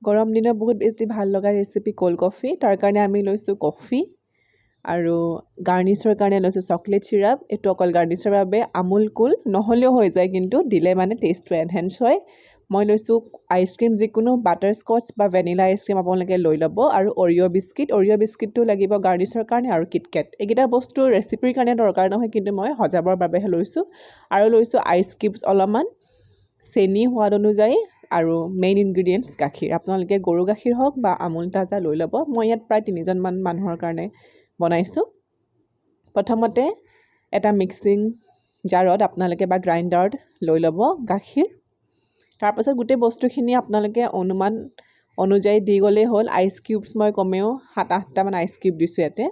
গৰম দিনত বহুত বেছি ভাল লগা ৰেচিপি ক'ল্ড কফি। তাৰ কাৰণে আমি লৈছোঁ কফি আৰু গাৰ্নিছৰ কাৰণে লৈছোঁ চকলেট চিৰাপ। এইটো অকল গাৰ্নিছৰ বাবে। আমুল কুল নহ'লেও হৈ যায়, কিন্তু দিলে মানে টেষ্টটো এনহেঞ্চ হয়। মই লৈছোঁ আইচক্ৰীম, যিকোনো বাটাৰ স্কচ বা ভেনিলা আইচক্ৰীম আপোনালোকে লৈ ল'ব আৰু অৰিঅ' বিস্কিট। অৰিঅ' বিস্কিটটো লাগিব গাৰ্নিছৰ কাৰণে আৰু কিটকেট। এইকেইটা বস্তু ৰেচিপিৰ কাৰণে দৰকাৰ নহয়, কিন্তু মই সজাবৰ বাবেহে লৈছোঁ। আৰু লৈছোঁ আইচ কিউবছ অলপমান, চেনি সোৱাদ অনুযায়ী আৰু মেইন ইনগ্ৰিডিয়েণ্টছ গাখীৰ। আপোনালোকে গৰু গাখীৰ হওক বা আমুল তাজা লৈ ল'ব। মই ইয়াত প্ৰায় তিনিজনমান মানুহৰ কাৰণে বনাইছোঁ। প্ৰথমতে এটা মিক্সিং জাৰত আপোনালোকে বা গ্ৰাইণ্ডাৰত লৈ ল'ব গাখীৰ। তাৰপাছত গোটেই বস্তুখিনি আপোনালোকে অনুমান অনুযায়ী দি গ'লেই হ'ল। আইচ কিউবছ মই কমেও 7-8টামান আইচ কিউব দিছোঁ ইয়াতে।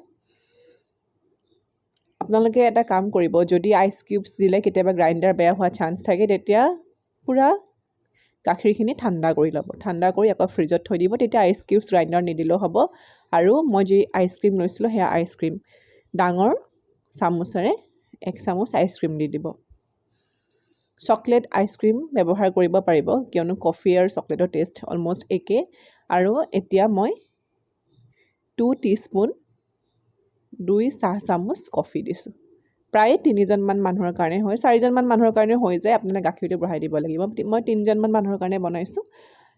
আপোনালোকে এটা কাম কৰিব, যদি আইচ কিউবছ দিলে কেতিয়াবা গ্ৰাইণ্ডাৰ বেয়া হোৱা চান্স থাকে, তেতিয়া পূৰা গাখীৰখিনি ঠাণ্ডা কৰি ল'ব। ঠাণ্ডা কৰি আকৌ ফ্ৰিজত থৈ দিব, তেতিয়া আইচ কিউবছ গ্ৰাইণ্ডাৰত নিদিলেও হ'ব। আৰু মই যি আইচক্ৰীম লৈছিলোঁ, সেয়া আইচক্ৰীম ডাঙৰ চামুচেৰে এক চামুচ আইচক্ৰীম দি দিব। চকলেট আইচক্ৰীম ব্যৱহাৰ কৰিব পাৰিব, কিয়নো কফি আৰু চকলেটৰ টেষ্ট অলমষ্ট একে। আৰু এতিয়া মই 2 টিস্পুন, 2 চাহ চামুচ কফি দিছোঁ। প্ৰায় তিনিজনমান মানুহৰ কাৰণে হয়, চাৰিজনমান মানুহৰ কাৰণে হৈ যায়। আপোনালোকে গাখীৰটো বঢ়াই দিব লাগিব। মই তিনিজনমান মানুহৰ কাৰণে বনাইছোঁ।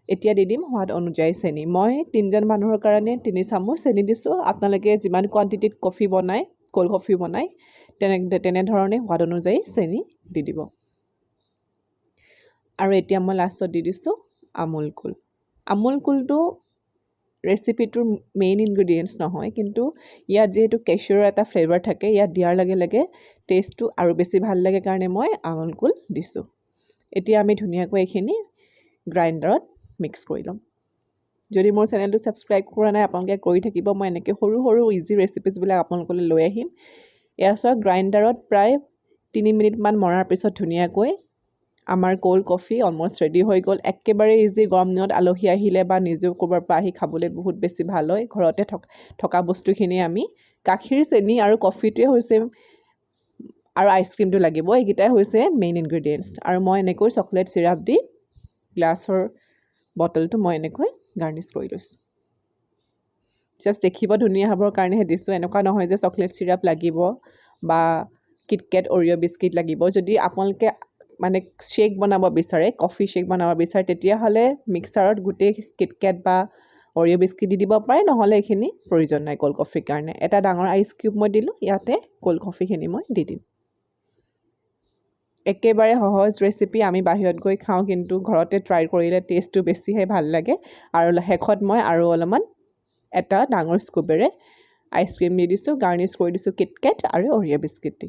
এতিয়া দি দিম সোৱাদ অনুযায়ী চেনি। মই তিনিজন মানুহৰ কাৰণে 3 চামুচ চেনি দিছোঁ। আপোনালোকে যিমান কোৱাণ্টিটিত কফি বনায়, ক'ল্ড কফি বনায়, তেনেধৰণে সোৱাদ অনুযায়ী চেনি দি দিব। আৰু এতিয়া মই লাষ্টত দি দিছোঁ আমুল কুল। আমুল কুলটো ৰেচিপিটোৰ মেইন ইনগ্ৰিডিয়েণ্টছ নহয়, কিন্তু ইয়াত যিহেতু কেশ্যুৰ এটা ফ্লেভাৰ থাকে, ইয়াত দিয়াৰ লগে লগে টেষ্টটো আৰু বেছি ভাল লাগে কাৰণে মই আমুল কুল দিছোঁ। এতিয়া আমি ধুনীয়াকৈ এইখিনি গ্ৰাইণ্ডাৰত মিক্স কৰি ল'ম। যদি মোৰ চেনেলটো ছাবস্ক্ৰাইব কৰা নাই, আপোনালোকে কৰি থাকিব। মই এনেকৈ সৰু সৰু ইজি ৰেচিপিজবিলাক আপোনালোকলৈ লৈ আহিম। এয়া চাওক, গ্ৰাইণ্ডাৰত প্ৰায় 3 মিনিটমান মৰাৰ পিছত ধুনীয়াকৈ আমাৰ ক'ল্ড কফি অলমষ্ট ৰেডি হৈ গ'ল। একেবাৰে ইজি। গৰম দিনত আলহী আহিলে বা নিজেও ক'ৰবাৰ পৰা আহি খাবলৈ বহুত বেছি ভাল হয়। ঘৰতে থকা বস্তুখিনি আমি গাখীৰ, চেনি আৰু কফিটোৱে হৈছে আৰু আইচক্ৰীমটো লাগিব, এইকেইটাই হৈছে মেইন ইনগ্ৰিডিয়েণ্টছ। আৰু মই এনেকৈ চকলেট চিৰাপ দি গ্লাছৰ বটলটো মই এনেকৈ গাৰ্নিছ কৰি লৈছোঁ। জাষ্ট দেখিব ধুনীয়া হ'বৰ কাৰণেহে দিছোঁ। এনেকুৱা নহয় যে চকলেট চিৰাপ লাগিব বা কিটকেট, অৰিঅ' বিস্কিট লাগিব। যদি আপোনালোকে মানে শ্বেক বনাব বিচাৰে, কফি শ্বেক বনাব বিচাৰে, তেতিয়াহ'লে মিক্সাৰত গোটেই কিটকেট বা অৰিঅ' বিস্কিট দি দিব পাৰে। নহ'লে এইখিনি প্ৰয়োজন নাই ক'ল্ড কফিৰ কাৰণে। এটা ডাঙৰ আইচ কিউব মই দিলোঁ ইয়াতে। ক'ল্ড কফিখিনি মই দি দিম। একেবাৰে সহজ ৰেচিপি। আমি বাহিৰত গৈ খাওঁ, কিন্তু ঘৰতে ট্ৰাই কৰিলে টেষ্টটো বেছিহে ভাল লাগে। আৰু শেষত মই আৰু অলপমান এটা ডাঙৰ স্কুপেৰে আইচক্ৰীম দি দিছোঁ। গাৰ্নিছ কৰি দিছোঁ কিটকেট আৰু অৰিঅ' বিস্কিট দি।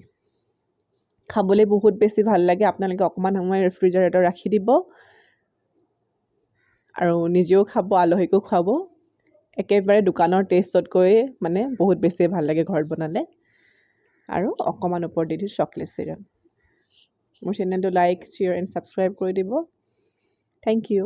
খাবলৈ বহুত বেছি ভাল লাগে। আপোনালোকে অকণমান সময় ৰেফ্ৰিজাৰেটৰত ৰাখি দিব আৰু নিজেও খাব, আলহীকো খুৱাব। একেবাৰে দোকানৰ টেষ্টতকৈ মানে বহুত বেছিয়ে ভাল লাগে ঘৰত বনালে। আৰু অকণমান ওপৰত দি দিছোঁ চকলেট চিৰাপ। মোৰ চেনেলটো লাইক, শ্বেয়াৰ এণ্ড ছাবস্ক্ৰাইব কৰি দিব। Thank you.